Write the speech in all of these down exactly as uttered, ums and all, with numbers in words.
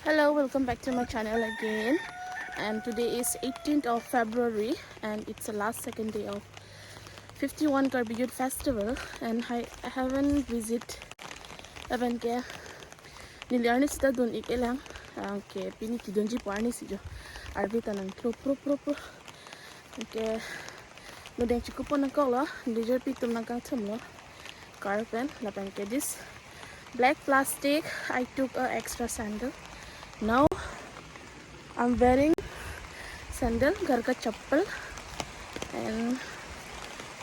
Hello, welcome back to my channel again. And today is eighteenth of February, and it's the last second day of fifty-one Karbi Youth Festival. And I, I haven't visit, haven't ke neli arni sita dun ik-e lang. Anke pini kedunji pu arni si jo. Arve ta nangklo pro pro pro. Anke nudeng chikupo nangkoklo, leisure pi atum nangkangthumlo. Car pen, lapen ke this black plastic, I took a extra sandal. Now, I'm wearing sandal, घर का चप्पल. And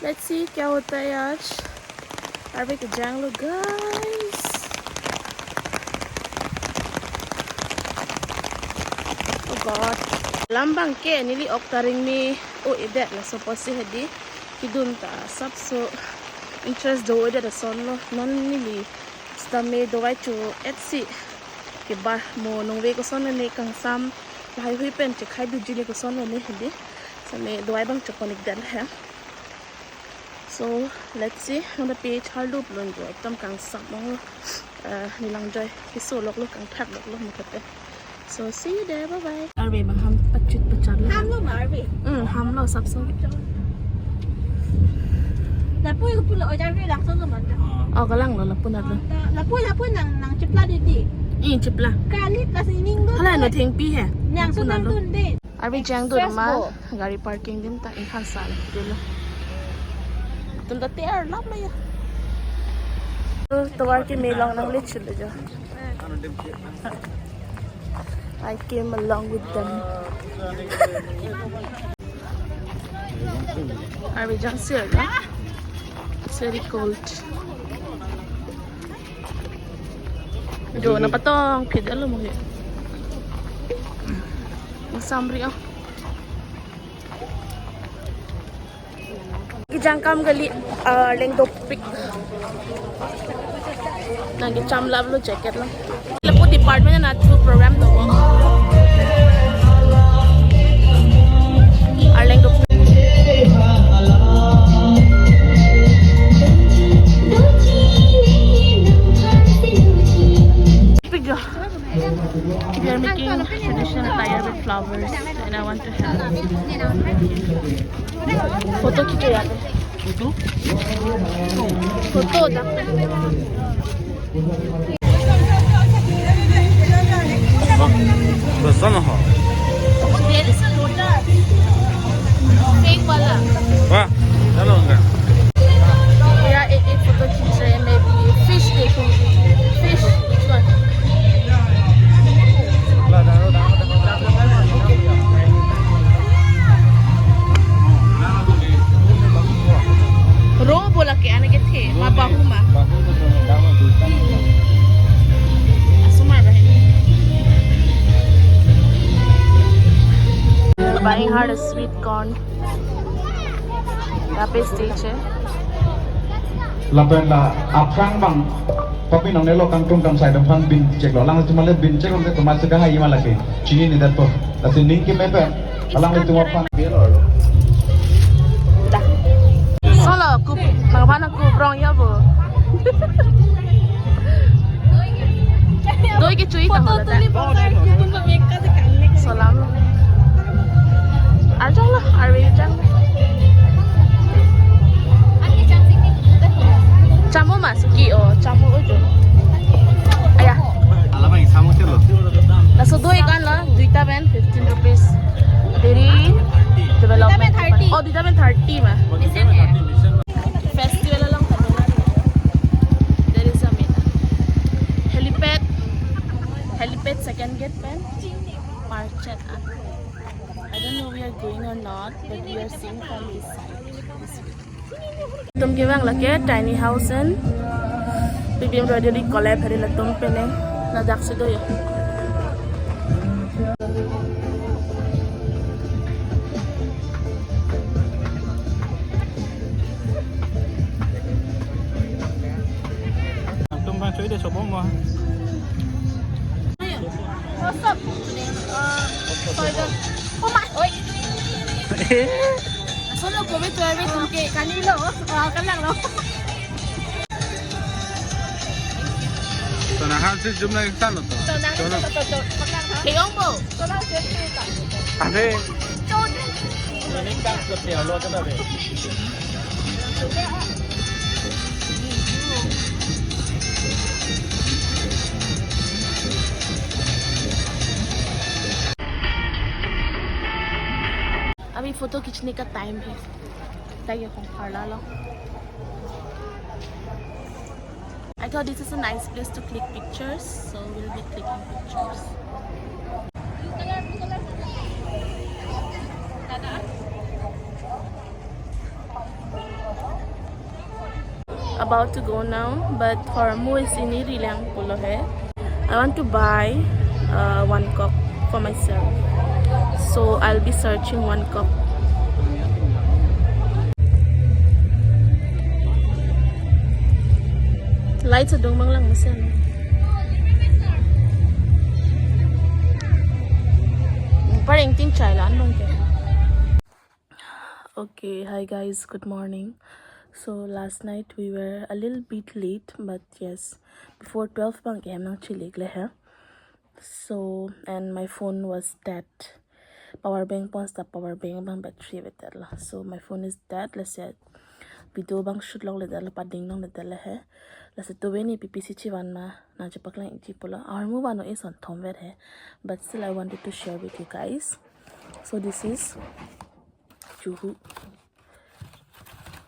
let's see क्या होता है आज. Arve kejanglo, guys. Oh God. Alam abang ke neli ok ta ringme o-edet, laso apotsi hedi kedun ta sapso interest do-edet asonlo. Non neli sitame dovai cho-et si kebar mo nongve kosonlo ne kangsam, lahai hui pen chekhai duji ne kosonlo ne hedi. Sitame dovai abang chopon-ikdet he. So let's see, nang da page harlo plon jo, ekdom kangsam ong, eh, nelang joi keso loklo, kangthak loklo mukate. So see you there, bye bye. Arve abang ham pachut pacharlo. Hamlo ma arve? Hmm, hamlo sapso. Lapu ko pulo, oh, arve langso lo man. Oh, kalanglo lapu natlo. Lapu, lapu nang, nang chipla didi. Ih, chipla. Kali plus ining do. Hala no thengpi he. Nang lapu so nang natlo. Dun de. Arve jangdun ma, gari parking adim ta inghan sal dolo. Atum ta ter lap lo ya. Tovar keme along nangle chilo jo. I came along with them. Arve jang sir na. It's very cold. Jo, nangpatong phit alo mo he. Samri oh. Kejang kam kali, ah, leng dopik. Nangkecham laplo jacket lo. Lapu department anat thu program do. Arleng dopik. Pik jo. We are making traditional attire with flowers, and I want to help. Photo khicho ya. Photo? Photo da. Bosan ho. There is a lotus. Fake wala. Wah, chalo enggak? Yeah, it, it photo khiche, maybe fish dekho. Fish, which one? Ro bola ke ane kethe, ma bahu ma. Asomar ba he. Buying her a sweet corn. Lapen stage hai. Lapen la aphrang abang, kopi nongnelo kangtung kamsai atum aphan bin cheklo. Alang cuma le bin cheklo, cuma sega hai ima lagi. Chini ni dato. Lasi ning keme pen. Alang itu aphan. Solo kup, nangphan kup rong ya bo. Doi kechui tang. Photo tuli photo. Salam. Arjang lah, arve jang. Chamu masuki o, chamu ujo. Aya. Alam yang sama sih lo. Laso doi kan lo, duita pen fifteen rupees. Diri development. Duita pen thirty. Oh, duita pen thirty ma. Festival along kami. There is a mela. Helipad. Helipad second gate pen. Parchet. I don't know we are going or not, but we are seeing from this side. Latum kevang lake tiny house and Pilgrim Road ri collab hari latum pen ne ladak si do ya. Latum bang chui de sobong mo. What's up? Uh, so I got, oh my, oi. Solo kome tu ave tum ke kani lo, ah, kalang lo. To na han si jum na iktan lo to. To na han si jum na iktan lo to. Keyong bo. Ane. अभी फोटो खींचने का टाइम है। ताकि हम फरला लो। I thought this is a nice place to click pictures, so we'll be clicking pictures. About to go now, but hormu is ini rilang pulo hai. I want to buy uh, one kok for myself. So I'll be searching one kok. Light sedang manglang mesin. Paring tin chai lan bang ke. Okay, hi guys, good morning. So last night we were a little bit late, but yes, before twelve bang ke hem nangchilik le he. So, and my phone was dead. Power bank pon sta power bank bang battery betet lo. So my phone is dead. Let's say video bang shoot long le dal pading long le dal he. Let's say to weni P P C chivan ma nangchepaklang iji pulo. Ahormu vano eson thom ver he. But still I wanted to share with you guys. So this is chuhu.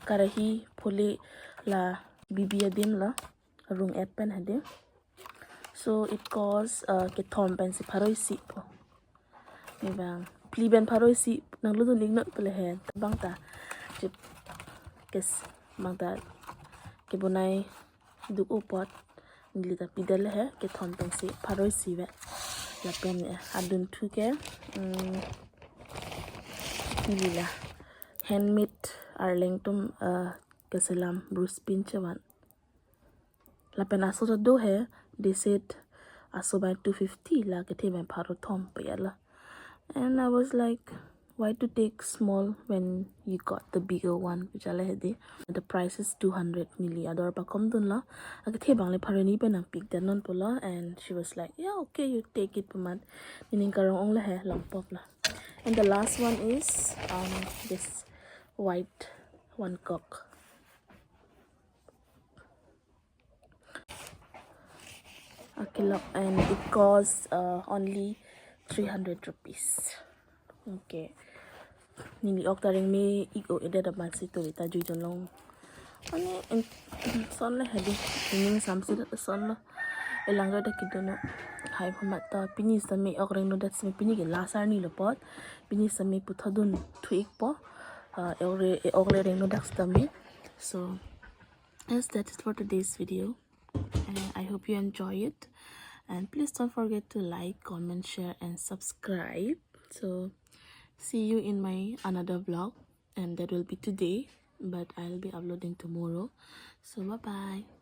Karahi phule la bibi adim la rung et pen hade. So it cost uh, kethom pensi pharo isi po. Ni bang phli pen pharo isi nangludu ning not pele he bang ta. Chip kes bang ta kebonai duk upot neli ta pidel he kethom pensi pharo isi ve. Lapen eh, adun thu ke mm, neli la handmade arleng tum uh, keselam Bruce Pin chevan. Lapen aso ta do he, they said aso by two fifty la kethe by pharo thom payala. And I was like, why to take small when you got the bigger one, which I like. The price is two hundred neli ador pakom dun la. Akethe bang le pharo ni pen nangpik dan non pulo, and she was like, yeah, okay, you take it pamat. Nining karong ong le he long pop la. And the last one is um this white one kok. A kilo, and it costs uh, only three hundred rupees. Okay. Neli ok taring me ik o ida da man si tuli ta jui jonlong. Ani en son le hadi. Ini samsi da son lo. Elang da kidono. Hai phamat ta pini sami ok rengno dat sami pini ke last arni lo pot. Pini sami puthodun thu ik po. Uh, ok re ok le rengno dak sami. So yes, that is for today's video. And I hope you enjoy it. And please don't forget to like, comment, share, and subscribe. So see you in my another vlog. And that will be today. But I'll be uploading tomorrow. So bye bye.